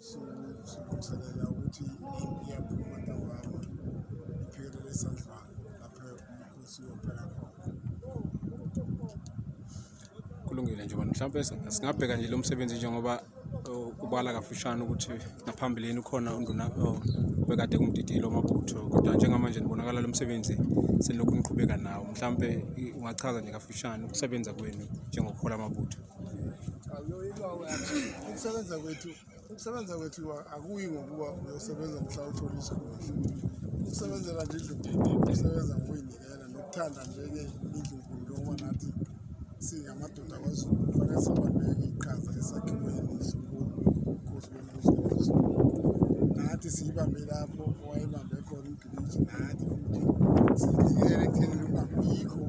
Usuku silungiselela ukuthi impi iyaphuma ntambama iphikelele esandlwana lapho umkhosi uyophela khona. Kulungile nje manje mhlawumbe singabheka nje lo msebenzi njengoba ubala kafushane ukuthi ngaphambilini ukhona unduna obekade kumdidiyeli wamabutho kodwa njengamanje nibonakala lo msebenzi selokhu niqhubeka nawo mhlawumbe ungachaza nje kafushane ukusebenza kwenu njengokuhola amabutho. Ukusebenza kwethu ukusebenza kwethu akuyi ngokuba uyosebenza mhla uthola isikhundla. Ukusebenzela nje indlunkulu ukusebenza ngokuyinikela nokuthanda nje-ke indlunkulu njengoba nathi singamadoda kwaZulu kufanele sibambeke iqhaza esakhiweni sobukhosi bombuso waKwaZulu. Nathi siyibambe lapho owayebambe khona uMgiliji nathi futhi siyinikele ekuthenini kungabikho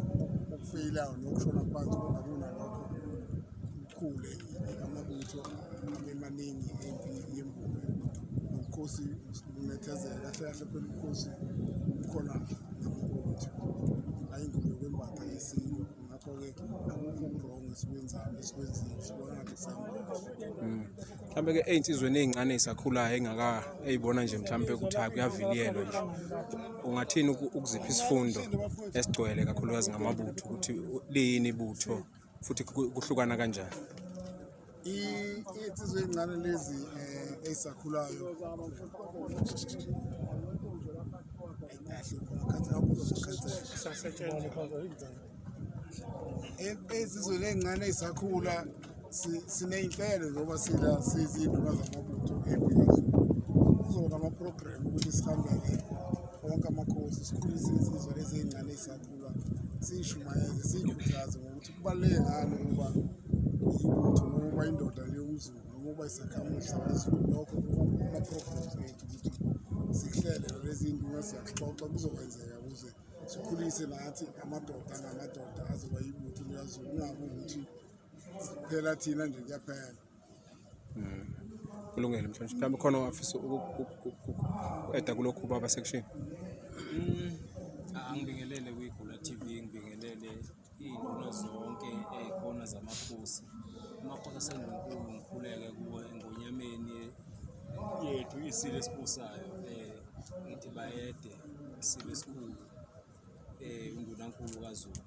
okufeyilayo nokushona phansi kodwa kunalokho kukhule amabutho abe maningi empi yembube nobukhosi bunethezeke kahle kahle phela ubukhosi bukhona ngamabutho ayingubo yokwembatha yesintu ngakho-ke akukho okurong esikwenzayo esikwenzile sibona ngathi kusahamba kahle. Mhlawumbe-ke ey'nsizweni ey'ncane ey'sakhulayo ey'ngaka ey'bona nje mhlawumbe ukuthi hhayi kuyaviliyelwa nje ungathini ukuzipha isifundo esigcwele kakhulukazi ngamabutho ukuthi liyini ibutho futhi kuhlukana kanjani? Iy'nsizwa ey'ncane lezi um ey'sakhulayo ey'nsizweni ey'ncane ey'sakhula siney'nhlelo njengoba sila sizinduna zamabutho empi kaZulu kuzoba nama-program ukuthi sihambele wonke amakhosi sikhulise insizwa lezi ey'ncane ey'sakhula siyishumayeze siyikhuthaze ngokuthi kubaluleke ngani ukuba ibutho noma uba indoda yomZulu noma uba isakhamuzi samaZulu. Lokho kuma-programs ethu ukuthi sikuhlele lezi nduna siyaxoxa kuzokwenzeka ukuze sikhulise nathi amadoda angamadoda azoba yibutho likaZulu kungabi ukuthi phela thina nje kuyaphela. Kulungile mhlawumbe mhlawumbe khona ongafisa uku-eda kulokhu baba section. Angibingelele kwiGula TV, ngibingelele iy'nduna zonke ey'khona zamakhosi. Amakhosi aseNdlunkulu ngikhuleke kuwe eNgonyameni yethu isilo esibusayo ngithi bayede isilo esikhulu undunankulu kaZulu.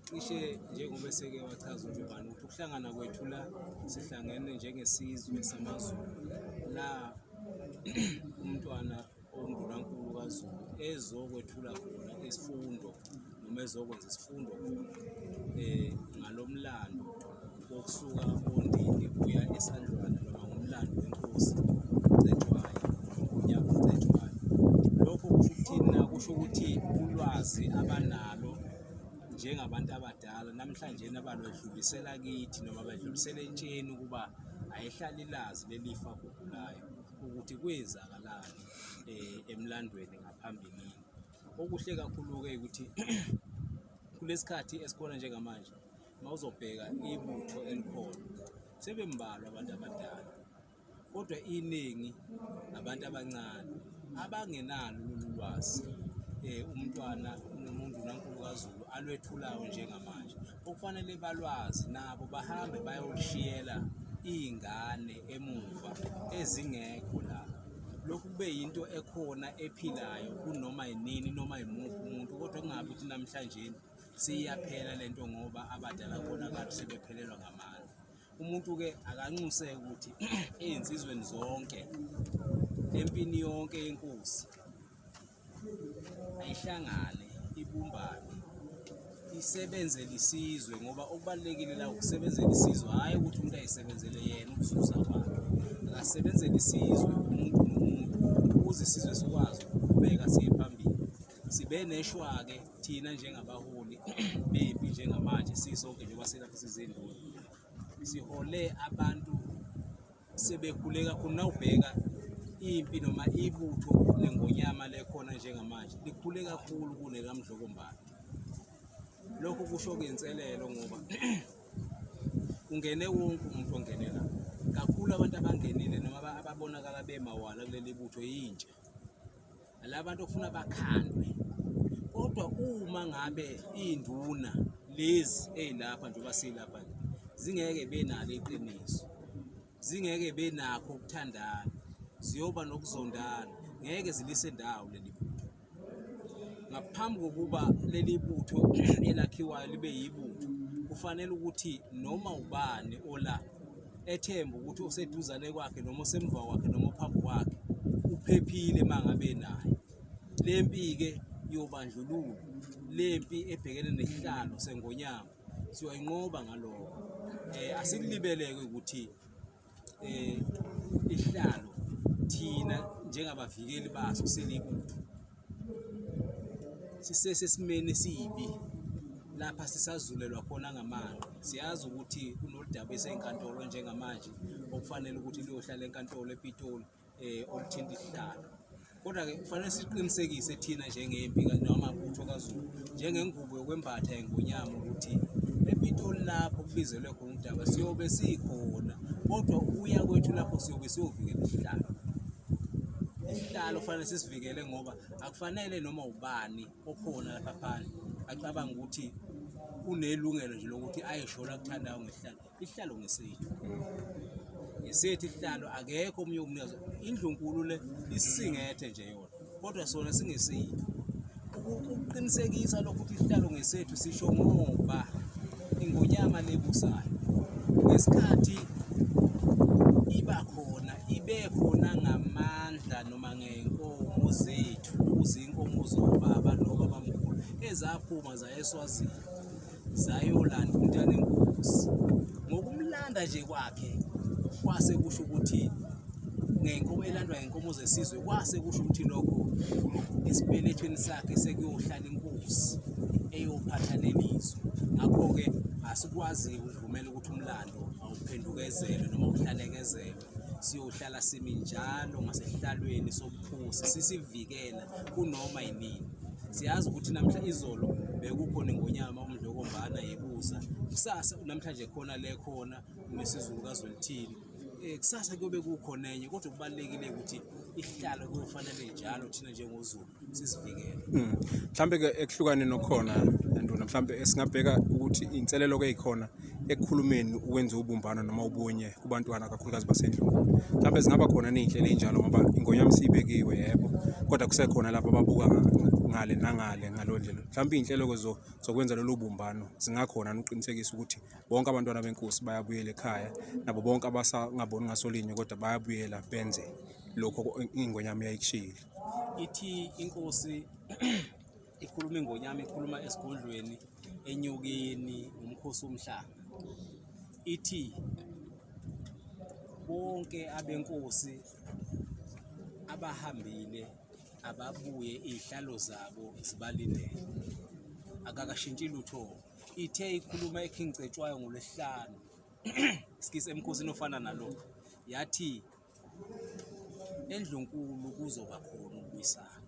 Cishe njengoba eseke wachaza uNjubane ukuthi ukuhlangana kwethu la sihlangene njengesizwe samaZulu la umntwana onguNdunankulu kaZulu ezokwethula khona isifundo noma ezokwenza isifundo khona ngalomlando wokusuka oNdini kuya eSandlwana noma ngomlando wenkosi uCetshwayo uNgonyama uCetshwayo. Lokho kusho ukuthini na? Kusho ukuthi ulwazi abanalo njengabantu abadala namhlanje abalwedlulisela kithi noma bedlulisela entsheni ukuba ayihlali ilazi leli fa gugu layo ukuthi kwenzakalani emlandweni ngaphambilini. Okuhle kakhulu-ke ukuthi kulesikhathi esikhona njengamanje uma uzobheka ibutho elikhona sebembalwa abantu abadala kodwa iningi abantu abancane abangenalo lolu lwazi umntwana noma undunankulu kaZulu alwethulayo njengamanje okufanele balwazi nabo bahambe bayolushiyela iy'ngane emuva ezingekho la. Lokhu kube yinto ekhona ephilayo kunoma yinini noma yimuphi umuntu kodwa kungabi ukuthi namhlanje seyiyaphela lento ngoba abadala khona kade sebephelelwa ngamandla. Umuntu-ke akanxuse ukuthi ey'nsizweni zonke empini yonke yenkosi ayihlangane ibumbane isebenzele isizwe ngoba okubalulekile la ukusebenzela isizwe hhayi ukuthi umuntu ayisebenzele yena ukuzuza kwakhe akasebenzele isizwe umuntu nomuntu ukuze isizwe sikwazi ukuqhubeka siye phambili sibe neshwa-ke thina njengabaholi bempi njengamanje sisonke njengoba silapha sizinduna sihole abantu sebekhule kakhulu nawubheka impi noma ibutho lengonyama lekhona njengamanje likhule kakhulu kunekaMdlokombane. Lokhu kusho kuyinselelo ngoba ungene wonke umuntu ongene la kakhulu abantu abangenile noma ababonakala bemawala kuleli butho yintsha labantu okufuna bakhandwe kodwa uma ngabe iy'nduna lezi ey'lapha njengoba silapha nje zingeke benalo iqiniso zingeke benakho ukuthandana. Ziyoba nokuzondana, ngeke zilise ndawo leli butho. Ngaphambi kokuba leli butho elakhiwayo libe yibutho, kufanele ukuthi noma ubani ola ethemba ukuthi oseduzane kwakhe noma osemva kwakhe noma ophambi kwakhe uphephile uma ngabe naye. Le mpi-ke yobandlululo, le mpi ebhekene nesihlalo sengonyama siyoyinqoba ngalokho. Asikulibeleke ukuthi isihlalo thina njengabavikeli baso silibutho sisesesimeni esibi lapha sisazulelwa khona ngamanqe. Siyazi ukuthi kunodaba esenkantolo njengamanje okufanele ukuthi luyohlala enkantolo ePitoli oluthinta isihlalo. Kodwa-ke kufanele siqinisekise thina njengempi namabutho kaZulu, njengengubo yokwembatha yeNgonyama ukuthi ePitoli lapho kubizelwe khona udaba siyobe sikhona, kodwa ukuya kwethu lapho siyobe siyovikela isihlalo. Isihlalo kufanele sisivikele ngoba akufanele noma ubani okhona lapha phandle acabange ukuthi unelungelo nje lokuthi ayisho akuthandayo ngesihlalo. Isihlalo ngesethu, ngesethu isihlalo, akekho omunye umnikazi. Indlunkulu le isingethe nje yona, kodwa sona singesethu. Ukuqinisekisa lokhu ukuthi isihlalo ngesethu sisho ngoba ingonyama lebusayo ngesikhathi iba khona ibe khona ngamandla noma ngenkomo zethu, okuzinkomo zobaba nobabamkhulu ezaphuma zaya eSwazini zayolanda umntana enkosi. Ngokumlanda nje kwakhe kwase kusho ukuthi ngenkomo elandwa ngenkomo zesizwe, kwase kusho ukuthi lokho esibelethweni sakhe sekuyohlala inkosi eyophatha lelizwe. Ngakho-ke asikwazi ukuvumela ukuthi umlando awuphendukezelwe noma uhlanekezelwe. Siyohlala simi njalo ngasesihlalweni sobukhosi sisivikela kunoma yinini. Siyazi ukuthi namhla izolo bekukhona ingonyama uMdlokombana yebusa, kusasa namhlanje khona le khona uMisuzulu kaZwelithini, kusasa kuyobe kukhona enye, kodwa kubalulekile ukuthi isihlalo kuyofanele njalo thina njengoZulu sisivikele. Mhlambe ke ekuhlukane nokhona nduna, mhlambe esingabheka ukuthi inselelo ke ikhona ekukhulumeni ukwenza ubumbano noma ubunye kubantwana kakhulukazi basendlunkulu. Mhlambe zingaba khona nezinhlelo ezinjalo ngoba ingonyama isibekiwe yebo, kodwa kusekhona lapho ababuka ngale nangale ngalo ndlela. Mhlambe izinhlelo ke zokwenza lolu bumbano zingakhona ukuqinisekisa ukuthi bonke abantwana benkosi bayabuyela ekhaya, nabo bonke abasangaboni ngasolinye kodwa bayabuyela benze lokho ingonyama eyayikushiyile. Ithi inkosi ikhuluma ingonyama ikhuluma esigodlweni enyokeni umkhosi womhlanga, ithi bonke abenkosi abahambile ababuye izihlalo zabo zibalindele, akakashintshi lutho. Ithe ikhuluma eKing Cetshwayo ngoLwesihlanu sikise emkhosini ofana nalo, yathi endlunkulu kuzoba khona ukubuyisana.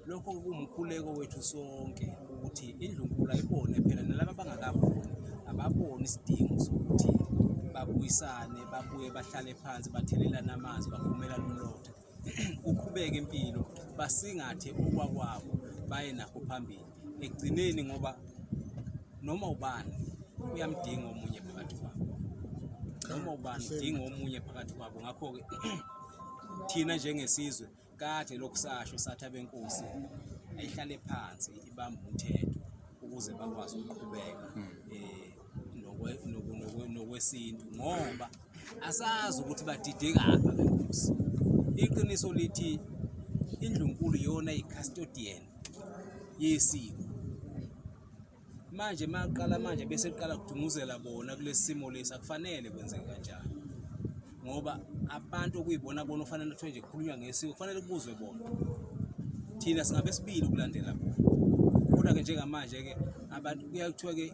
Lokho kuwumkhuleko wethu sonke ukuthi indlunkulu ayibone phela nalaba abangakaboni ababone isidingo sokuthi babuyisane, babuye bahlale phansi, bathelelane amanzi, bakhumelane umlotha, kuqhubeke impilo, basingathe okwakwabo baye nakho phambili ekugcineni, ngoba noma ubani uyamdinga omunye phakathi kwabo, noma ubani udinga omunye phakathi kwabo. Ngakho-ke thina njengesizwe kade lokhu sasho sathi abenkosi ayihlale phansi ibambe umthetho ukuze bakwazi ukuqhubeka nokwesintu, ngoba asazi ukuthi badidekaphi abenkosi. Iqiniso lithi indlunkulu iyona i-custodian yesiko. Manje maqala manje bese kuqala kudunguzela bona kulesi simo lesi, akufanele kwenzeke kanjalo, ngoba abantu okuyibona bona ofanele kuthiwe nje kukhulunywa ngesiko kufanele kubuzwe bona, thina singabe sibili ukulandela bona. Kodwa-ke njengamanje-ke abantu kuyaye kuthiwe-ke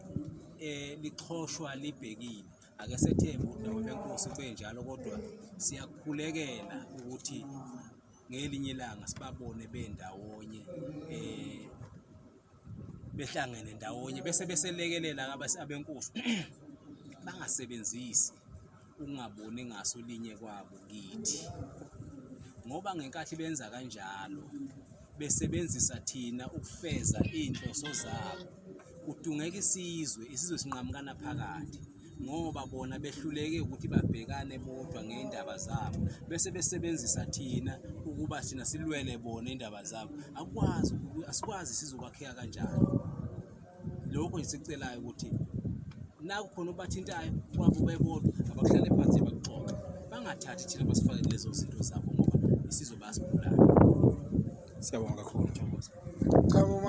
lixhoshwa libhekile, ake sethembe ukuthi nabo benkosi kube njalo, kodwa siyakhulekela ukuthi ngelinye ilanga sibabone bendawonye behlangene ndawonye bese beselekelela abenkosi bangasebenzisi ukungaboni ngaso linye kwabo kithi, ngoba ngenkathi benza kanjalo besebenzisa thina ukufeza iy'nhloso zabo, kudungeka isizwe, isizwe sinqamukana phakathi. Ngoba bona behluleke ukuthi babhekane bodwa ngey'ndaba zabo, bese besebenzisa thina ukuba thina silwele bona iy'ndaba zabo. Akukwazi, asikwazi sizokwakheka kanjani. Lokho nje sikucelayo ukuthi nakukhona obathintayo kwabo bebodwa, abakuhlale phansi bakuxoxe, bangathathi thina basifake kulezo zinto zabo ngoba isizwe bayasibulala. Siyabonga kakhulu.